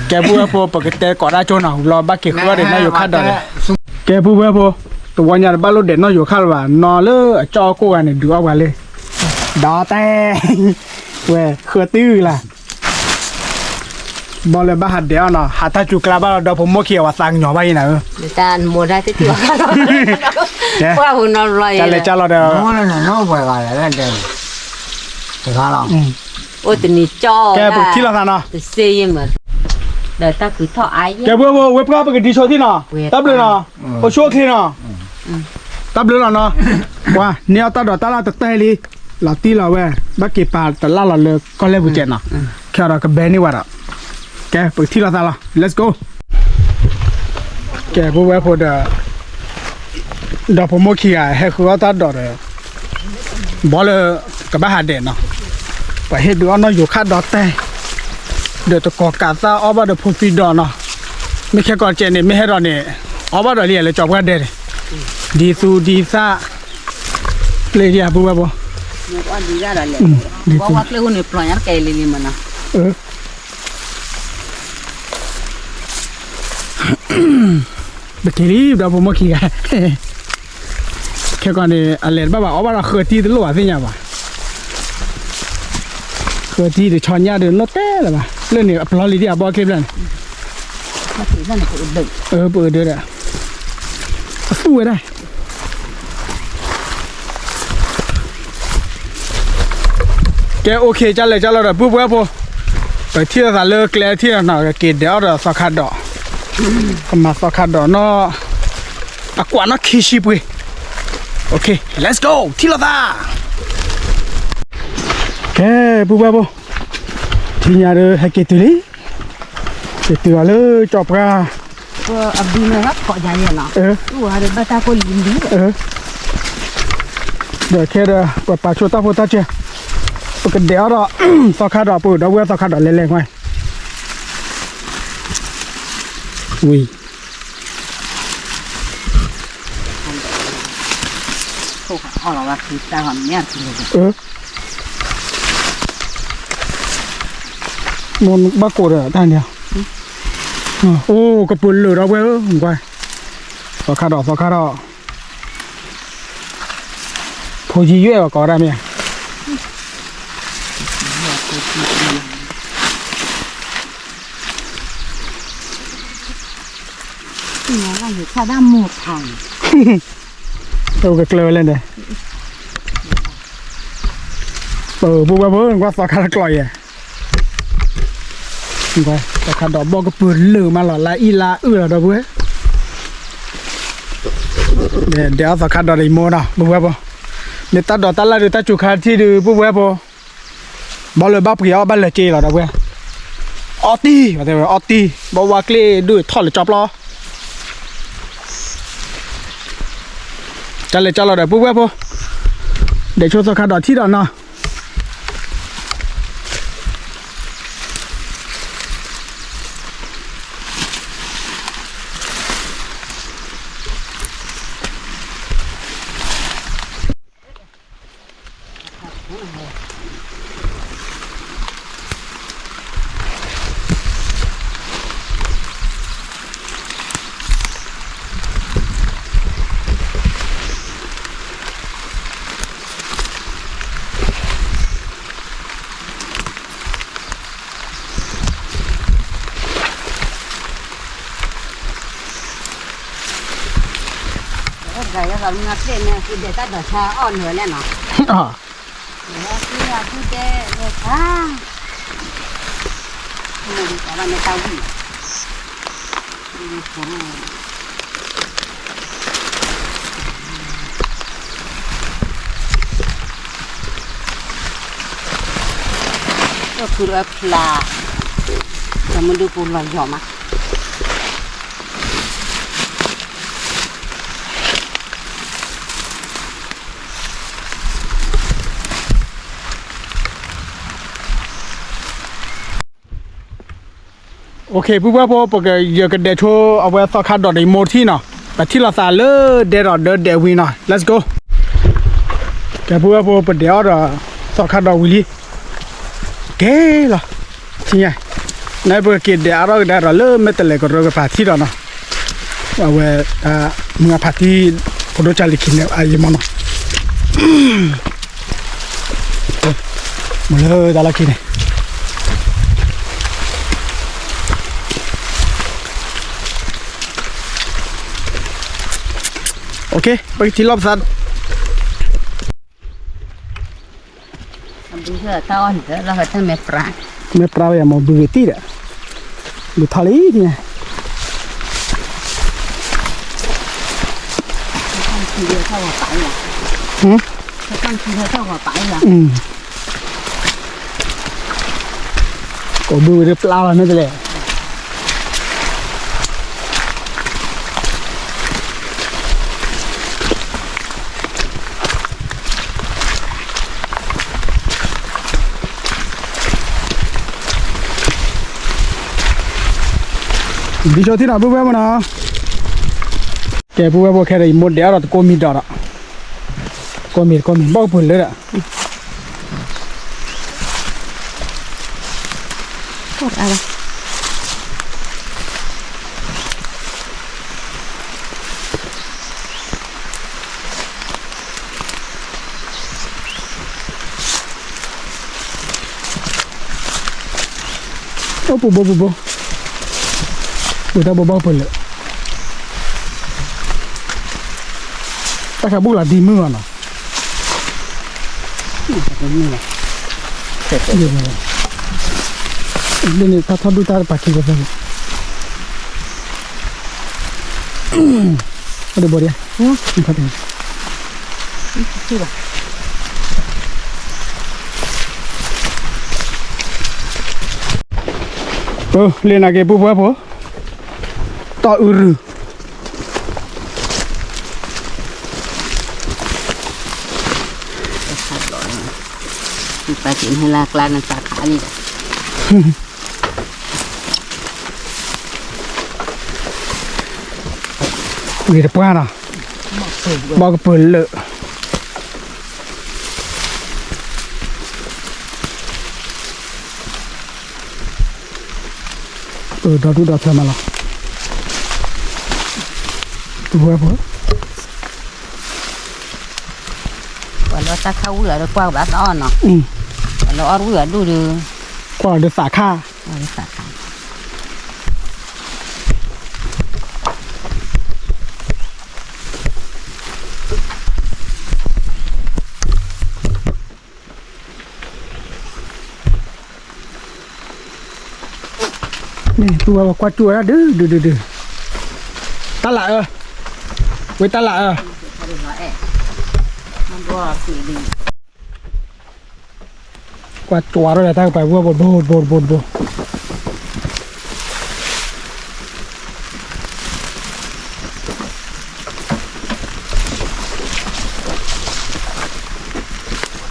ကဲပုၢ်ဝဲၢ်ဖိ ပကတဲကိးဒၣ်ကၠိနီၤ ဟူဘျီဘၣ်က့ၤဃုအီၣ်ဒံးနီၣ်ယိၤခၣ်ဒီးန့ၣ်, ကဲပုၢ်ဝဲၢ်ဖိ, တဝီညါတဘၣ်လိၣ်ဒဲးနီၣ်ယိၤခၣ်လၢၤဘၣ် နီၢ်လၢအကၠီၣ်ကိၢ်ဂၤန့ၣ် ဒုးအီၣ်ပှၤလၢ ဒီးတဲ ဝဲဃုတုၤလၢ ဘီလၢဘၣ်ဟးဒဲးအီၣ်နီၤ ဟးတၢ်စူၤကျါဘၣ်လီၤ ဒီဖိမိၢ်ခံဂၤဝဲသးကညီၤဘၣ်အံၤနၤဧၢ, တၢ်လဲၤကၢ်လီၤဒီး အိၣ်တနံၤကၠီၣ် ကဲပကထံၣ်လိာ်သးနီၤ, ကဲပဝဲဖိ ဝဲပှၢ်ပကဒံဆိထံၣ်နီၤ, တၢ်ဘျုးနီၤ, အိၣ်ဆူၣ်အိၣ်ချ့နီၤ, တၢ်ဘျုးလီၤနီၤ, ပှၤန့ၢ်အီၣ်တၢ်ဒိးတၢ်လၢ်တတၢၢ်လံ, လီၤတံၢ်လီၤဝဲ, ဘၣ်က့ၤပာ်တလၢ်လီၤလၢကီၢ်လဲၢ်ပူၤကဲးနီၤ, ခဲအံၤဒီးကဘဲန့ၢ်ဝဲဒီး, ကဲပကထံၣ်လိာ်သးလီၤ let's go. ကဲပဝဲဖိဒီး ဒီဖိမိၢ်ခံဂၤဟဲဃုအီၣ်တၢ်ဒိးဒီး ဘီလၢ ကဘၣ်ဟးဒဲးနီၤ, ပှၤဟ့ၣ်ဒုးအီၣ်နီၣ်ယိၤခၣ်ဒီးတဲ, ဒီးတကိးကးသၣ်အီၣ်ဘၣ်ဒီးဖိသံဒီးနီၤ, မ့ၢ်ခဲကီးကဲန့ၣ် မ့ၢ်ဟဲဒီးန့ၣ် အီၣ်ဘၣ်ဒီးလံလၢကၠီပှၢ်ဒဲးန့ၣ်, ဒ်သူဒ်သၣ်, ပျ့ၤဒံးပဝဲဖိ ပက့ၤလံ ဒီဖိမိၢ်ခံဂၤ, ခဲကီးန့ၣ် အလဲၤတဘၣ်ဘၣ် အီၣ်ဘၣ်ဒီးဃၢၤတံၢ်တလိၣ်ဘၣ်သ့ၣ်ညါဘၣ်, ဃၢၤတံၢ်တဆီညၣ်ဒီးနီၢ်တဲလၢၤဘၣ်, လၢန့ၣ်အပျီလံဒံးအဘီအချ့ဖျၢၣ်န့ၣ်, ပအဒၢးဒီး, အသူၣ်ဝဲဒၣ် ကဲ okay ကၢ်လဲၣ်ကၢ်လီၤဒီး ပုၢ်ဝဲၢ်ဖိ, ပထံၣ်လိာ်သးလၢကျဲထံၣ်နီၤ ကက့ၤဒဲးအီၣ်ဒီးသီခါဒီး, ကမၤသီခါဒီးနီၤ, အကွၢ်နီၣ်ခံဆံပှ့ၤ, okay let's go ထံၣ်လိာ်သး, ကဲ ပုၢ်ဝဲၢ်ဖိ, ထံၣ်ညါဒီးဟဲက့ၤတုၤလံ, က့ၤတုၤအီၤလၢကၠီပှၢ် အဘုန့ၣ် ကိးယၤယဲၢ်နီၤ, အဝဲဘၣ်တၢ်ကိၢ်လံလံ, ဒီးခဲဒီး ပပာ်ဆိတၢ်ဖိတၢ်စဲ, ပကဒဲးအီၣ်ဒီး သီခါဒီး ပဒီပုၢ်ဝဲၢ်သီခါဒီးလဲၤလဲၤကွၢ်, ဝံၤ ဘၣ်ကိးဒီးတၢ်န့ၣ်, အိၣ်ကပၢၤလၢာ်ဒီပုၢ်ဝဲၢ်ဧၢ, ကွၢ်, သီခါဒီး သီခါဒီး, ဖိယံယွဲၣ်ဘၣ်ကိးဒၣ်မ့ၢ်ဧါ အိၣ်ကကျၢၤဝဲလဲၣ်န့ၣ်, ပုၢ်ဝဲၢ်ဖိ ကွၢ်သီခါတကျိးယဲၢ်, သီခါဒီးဘီကပၢၤလၢာ်မးလီၤ လါအံၣ်လါအုၣ်လီၤဒီပုၢ်ဝဲၢ်, ဒဲးအီၣ်သီခါဒီးဒီးယမိၢ်ဒီး ပုၢ်ဝဲၢ်ဖိ, မ့ၢ်တၢ်ဒိးတၢ်လၢ်ဒီးတၢ်စူၤခါထံၣ်ဒီး ပုၢ်ဝဲၢ်ဖိ ဘီလၢဘၣ်ပှ့ၤအီၣ်ဘၣ်လၢာ်က့လီၤဒီပုၢ်ဝဲၢ်, အီၣ်တံၢ် အီၣ်တံၢ် ဘီဝါကျ့ဒုးထီၣ်လၢကၠီပျီ, ကၢ်လဲၤကၢ်လီၤဒီးပုၢ်ဝဲၢ်ဖိ, ဒဲးဆိသီခါဒီးထံၣ်ဒီးနီၤ. ဖုလၢဖျါ, တမုၢ်ဒုပူၤလီၤယီၤမး. OK ပုၢ်ဝဲၢ်ဖိ ပက ယကဒဲးဆိအဝဲသီခါဒီးဒီးယမိၢ်ထံၣ်နီၤ, ပထံၣ်လိာ်သးလၢဒဲဒီးဒၢဒဲးဝံၤနီၤ let's go. ကဲ ပုၢ်ဝဲၢ်ဖိ ပဒဲးအီၣ်ဒီးသီခါဒီးဝံၤလံ, ကဲလီၤ, ထံၣ်ညါ, နပကက့ၤဒဲးအါထီၣ်ကဒါဒီးလၢမဲာ်တဲးလဲးကရၢကဖးထံၣ်ဒီးနီၤ, အဝဲ မုၢ်အဖးထံၣ် ဖိဒိၣ်ကၢ်လံၤခံန့ၣ် အယံၤမးနီၤ မ့ၢ်လၢတၢ်လီၢ်ခံန့ၣ် OK ပကထံၣ်လိာ်ပသး, မဲာ်ပြးဝဲယၤမ့ၢ်ဘုဂ့ၤတံၢ်ဒီး, ဘုထီၣ်လံန့ၣ် ကိးဘုဝဲဒၣ်ပျၢ်လီၤန့ၣ်တလဲၣ်. ဒ်ဆိထံၣ်နီၤ ပုၢ်ဝဲၢ်မနီၤ, ကဲ ပုၢ်ဝဲၢ်ဖိ ခဲဒီး ယမိၢ်ဒဲးအီၣ်ဒီးတကိးမံၤဒီးဒီး, ကိးမံၤ ကိးမံၤ ဘီၣ်ကပၢၤလၢာ်ဒီး အိၣ်ပူၤဘိပူၤဘိ, ပူၤတၢ်ဘိဘီၣ်ကပၢၤလၢာ်, တၢ်ခးဘူၣ်လီၤဒံမုၢ်အီၤနီၤ, ဒ်န့ၣ် တၢ်ထီၣ်ဒူၣ်တၢ်တပာ်ခံကသၢန့ၣ်, အိၣ်ဒံးဘိဒံး, လ့နာ်က့ ပုၢ်ဝဲၢ်ဖိ, တီၢ်အုရုၢ် ပာ်က့ၤမုၢ်လၢ်ကျါန့ၣ် သးခးလံဒီး ဂ့ၤတပှၢ်နီၤ, ဘီၣ်ကပၢၤလၢာ်, ဒီဒူၣ်ဒီထၢမးလီၤ, ပုၢ်ဝဲၢ်ဖိ, ပှၤလၢတၢ်ခးဝံၣ်အီၤဒီးကွၢ်ကဘၣ်သးအီၣ်နီၤ, ပှၤလၢအီၣ်ဝံၣ်အီၤဒူၣ်ဒီး ကွၢ်လီၤဒီးသးခါ, န့ၣ် ပုၢ်ဝဲၢ်ကွၢ်ကၠူၣ်ဝဲဒၣ်ဒုးဒုးဒုးဒုး, တၢ်လၢအၢ, ဝဲတၢ်လၢအၢ, ကွၢ်ကၠူၣ်ဝဲဒၣ်တၢ်ကပၤ ပုၢ်ဝဲၢ်ဖိ တဘိတဘိတဘိတဘိ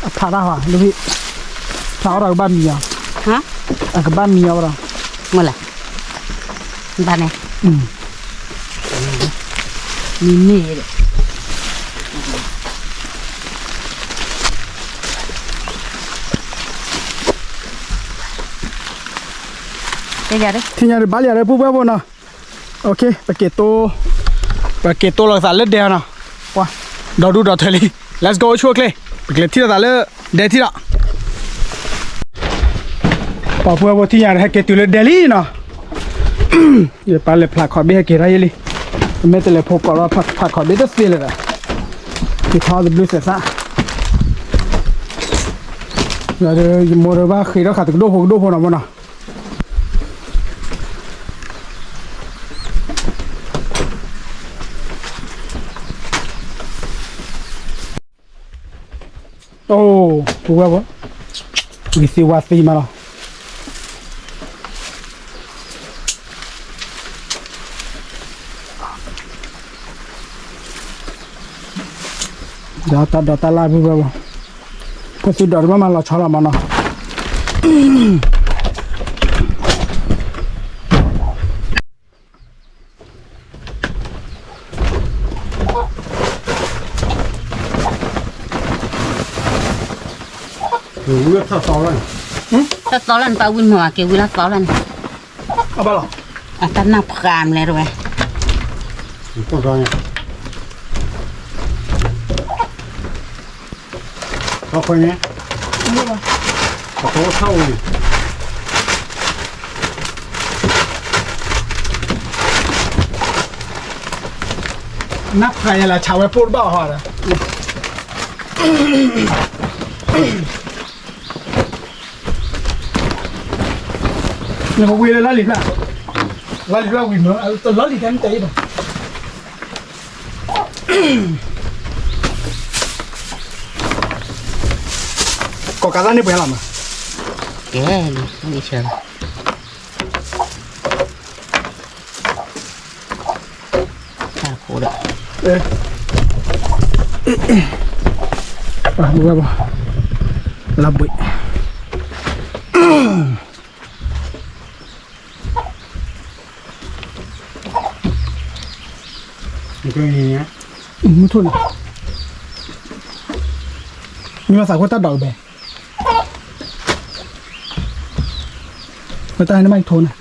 အဖျါတၢ်ဟီ လၢဟံၣ်, ဖျါအီၣ်တၢ်ကဘၣ်မံၤအီၤ, အကဘၣ်မံၤအီၤဝဲဒီး, မ့ၢ်လဲၣ်, ဘၣ်န့ၣ်, မံၤမ့ၢ်ဒီး ထံၣ်ညါဒီးဘၣ်လံဒီး ပုၢ်ဝဲၢ်ဖိနီၤ, ပက့ၤတိ, ပက့ၤတိလီၤသးလၢဒဲနီၤ, ဒီဒူၣ်ဒီထၢလံ, let's go အိၣ်ဆူၣ်အိၣ်ချ့, ပကလဲၤထံၣ်လိာ်သးလၢဒဲထံၣ်ဒီး ပှၤပုၢ်ဝဲၢ်ဖိ ထံၣ်ညါဒီး ဟဲက့ၤတုၤလၢဒဲလံနီၤ, ယပၢ်လဲၤဖျးခီးဘ့ၣ် ဟဲက့ၤထီၣ်ယဲလံ, ပမ့ၢ်တလဲၤဖိကိးဒီး ဖျးခီးဘ့ၣ်တသ့လၢၤဒီး, က့ၤထီၣ်တဘျုးသဲးသး, ဒီးယမိၢ်ဒီးဘၣ်ဃ့ထီၣ်ဃာ်တကဒိၣ်ဖိကဒိၣ်ဖိနီၤမ့ၢ်နီၤ အိၣ် ပုၢ်ဝဲၢ်ဖိ, ဝံၤသံဝါသံမးလီၤ, ဒီးတၢ်ဒိးတၢ်လၢ်ပုၢ်ဝဲၢ်ဖိ, ဖိသံဒိးတဘၣ်မၤလီၤဆီလီၤမးနီၤ. တၢ်သီလၢနပၢ်ဝံၣ်မၤက့ၤဝံလၢသီလၢန့ၣ်, အတၢ်နၢ်ဖှါမလဲၣ်တဝဲ, နၢ်ဖှါယဲလၢဆါဝဲပိၢ်တဘၣ်အီၤဟီဒီး နကဝံၤလၢလီၢ်လံၤဖျၢၣ်, လီၢ်လံၤဖျၢၣ်ဝံၤမး, လီၢ်လံၤတၢ်မ့ၢ်တဲအံၤဘၣ်, ကိးကးသၣ်န့ၣ်ပှဲၤလီၤမး, ကဲလံ, တၢ်ခိဒီး, ဘၣ်, လၢဘှံး မုၢ်ထိၣ်န့ၣ်, မ့ၢ်ဘၣ်သးခိၣ်တၢ်ဒိးကဘဲ, မ့ၢ်တၢ်ဟဲန့ၣ်မးယထိၣ်န့ၣ်,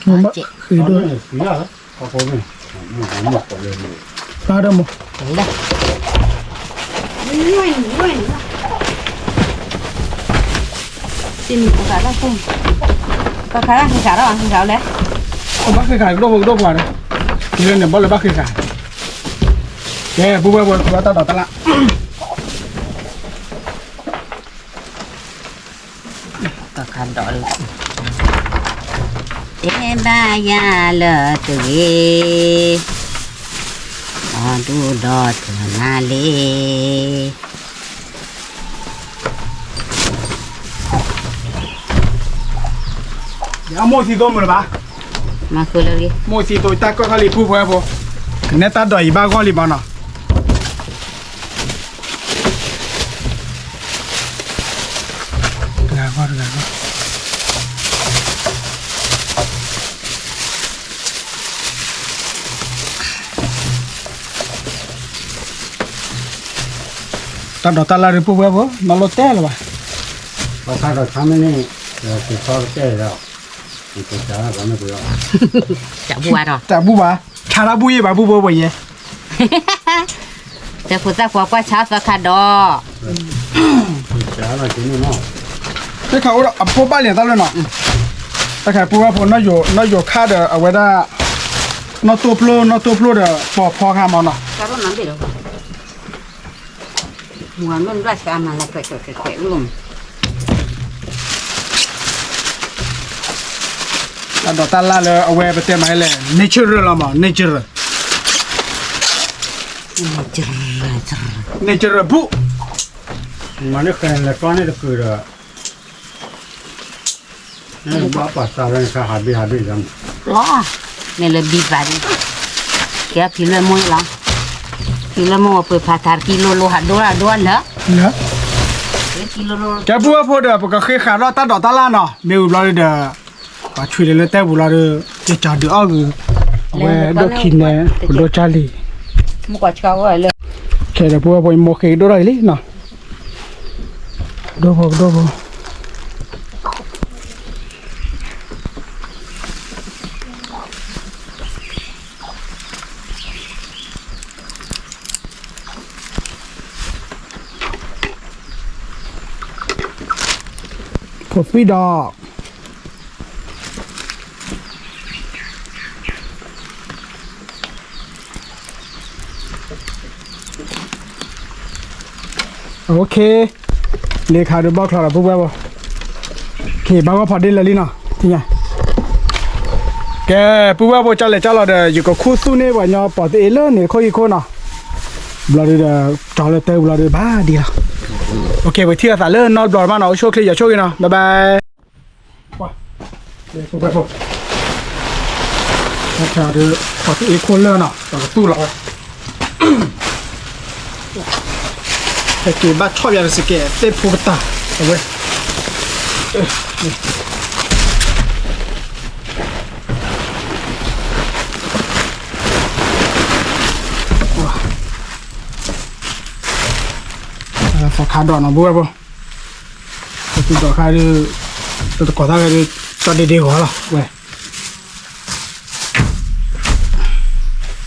မ့ၢ်ဘၣ်ဃ့ဒိၣ်, ပၢ်ဒီးမိၢ် ဘၣ်ဃ့ခးကဒိၣ်ဖိကဒိၣ်ပှၤဒီး, ကဲလၢန့ၣ်ဘၣ်လၢဘၣ်ဃ့ခး, ကဲပုၢ်ဝဲၢ်ဖိ ပတၢ်ဒိးတၢ်လၢ် တခါဒီးလံ, တဲဘၣ်ယၤလၢတဂ့ၤ, အီၤဒူဒီးတနၤလံ, ယမိၢ်သံသိမုၢ်လၢၤဘၣ်, မိၢ်သံသိတၢ်ကီၢ်ခီလံ ပုၢ်ဝဲၢ်ဖိ, ကနဲတၢ်ဒိးအံၤဘၣ်ဂီၢ်လံမးနီၤ. တဂၤဂီၢ်တဂၤဂီၢ်, တၢ်ဒိးတၢ်လၢ်ဒုး ပုၢ်ဝဲၢ် ဖိ နီၢ်လိၣ်တဲလၢၤဘၣ်, ဘၣ်ဆၣ်ဒီးဆါမ့ၢ်န့ၣ်, တသီကတဲဒီး, တၢ်ဘူၣ်ဘၣ်, ဆါတၢ်ဘူၣ်ယံၤဘၣ် ပုၢ်ဝဲၢ် ဖိယဲ တၢ်ဖိသၣ်ခွါကွၢ်ဆါသီခါဒီး, တခါအိၣ်ဒီးအဖိဘၣ်လံတၢ်လၢနီၤ, တၢ်ခါပုၢ်ဝဲၢ်ဖိ နီၢ်ယိၤခါဒီးအဝဲဒၣ်, နီၢ်တိၢ်ဖျိ နီၢ်တိၢ်ဖျိဒီးပိာ်ဖီခါမးနီၤ. တၢ်ဒိးတၢ်လၢ်လၢအဝဲပတဲမးလဲၣ် nature လီၤမး nature, nature ဘူၣ်, မၤလၢဃဲလဲၤကီန့ၣ်တကုာ်ဒီး, ဘၣ်ပာ်စၢ်လၢနခါဟးဘ့ၣ်ဟးဘ့ၣ်လီၤ, လီၤ, မ့ၢ်လၢဘံပာ်ဒ်, ကဲဖံလၢမိၢ်လီၤ, ဖံလၢမိၢ်ဝဲပှ့ၤဖးထးတကံလိၤလိၤဟးဒိလၢဒိလၢ, ကဲပုၢ်ဝဲၢ်ဖိဒီး ပကဃ့ဃာ်ဒီးတၢ်ဒိးတၢ်လၢ်နီၤ မ့ၢ်ဝံၤဘျီဒုဒီး, ပှၤဆွံလၢတဲပူၤလီၤဒီး, ကကၢ်ဒုးအီၣ်ဂုၤ, အဝဲဒိၣ်ခံနဲ, ပဒိၣ်ကၢ်လံ, ခဲဒီးပုၢ်ဝဲၢ်ဖိ ယမိၢ်ဃ့ကဒိၣ်ထီၣ်အံၤလံနီၤ, ဒိၣ်ဖိကဒိၣ်ဖိ ဖိသံဒီး, လ့ခါဒုးဘီၣ်ချီဒီးပုၢ်ဝဲၢ်ဖိ, ဘၣ်ဂီၢ်ဖီဒ့လၢာ်လံနီၤ, ကဲ, ပုၢ်ဝဲၢ်ဖိ ကၢ်လဲၤကၢ်လီၤဒီး ယကခူသူၣ်န့ၢ်ပှၤညီပိာ်တအ့လၢန့ၣ်ခိၣ်ဟံၣ်ခိၣ်နီၤ, ဘျီဒုဒီး, ကၠီလၢတၢ်ပူၤလီၤဒုဘၣ်ဒံးလီၤ, ပထံၣ်အသးလၢနီတဘျီမးနီၤ, အိၣ်ဆူၣ်ချ့ယွၤဆိၣ်ဂ့ၤနီၤ, ဘၣ်ဘၣ်, ပုၢ်ဝဲၢ်ဖိ, ပိာ်တအ့ခိၣ်လၢာ်နီၤ, ပကသူၣ်လီၤဝဲ ဟဲက့ၤဘၣ်ဆီၣ်ယၤတစကဲး သ့ၣ်ဖိကတၢ် အဝဲ သီခါဒီးနီၤ ဘိဝဲဖိ ပသူဒီးခါဒီး တတကိးသၣ်ဝဲဒီး ကၠီဒ့ဒ့ဂီၤလီၤဝဲ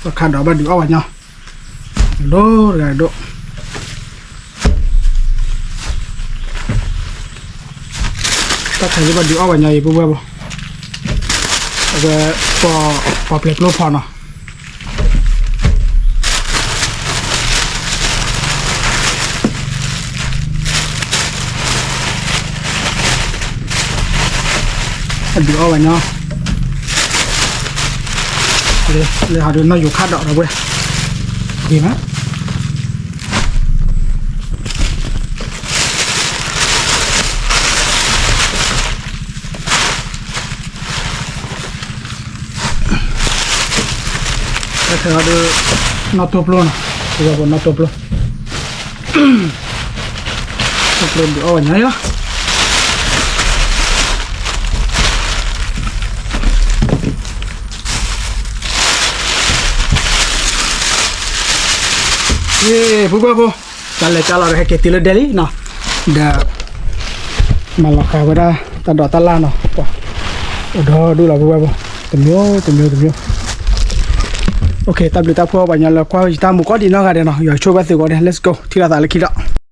သီခါဒီးဘၣ်ဒုးအီၣ်ဝဲညီ ဒိၣ်တဂၤဒိၣ် တၢ်ခါယဘၣ်ဒုးအီၣ်ဝဲညီအံၤ ပူဝဲဘိ အဝဲ ပီၣ်ပျဲၤကျိဖီနီၤ အဒုးအီၣ်ဝဲညီ လၢဟးဒုးနီၢ်ယိၤခါဒီးဒီးဝဲ ဒ်မး တၢ်ခဲအံၤဒီး နီၢ်တိၢ်ပျိနီၤ ပဝဲပနီၢ်တိၢ်ပျိ တိၢ်ပျိဒုးအီၣ်ဝဲညါလီၤ ယ့ၢ် ပူဘၣ်ဖိ တၢ်လဲၤကၢလီၤဒီးဟဲက့ၤတုၤလၢဒဲလံနီၤ ဒီး မၤလီၤဃာ်ဝဲဒၣ် တၢ်ဒိးတၢ်လၣ်နီၤ အိၣ်ဒီဒူၣ်လီၤပူဘၣ်ဖိ တမျိုးတမျိုးတမျိုး တၢ်ဘျုးတၢ်ဖှိၣ်ပှၤညီလၢကွၢ်ယတၢ်မူကိးဒံးနီၢ်ဂၤဒဲးနီၤ ယွၤဆိၣ်ဂ့ၤဘၣ်သုကိးဂၤဒဲး let's go ထံၣ်လိာ်သးလၢခံဒီး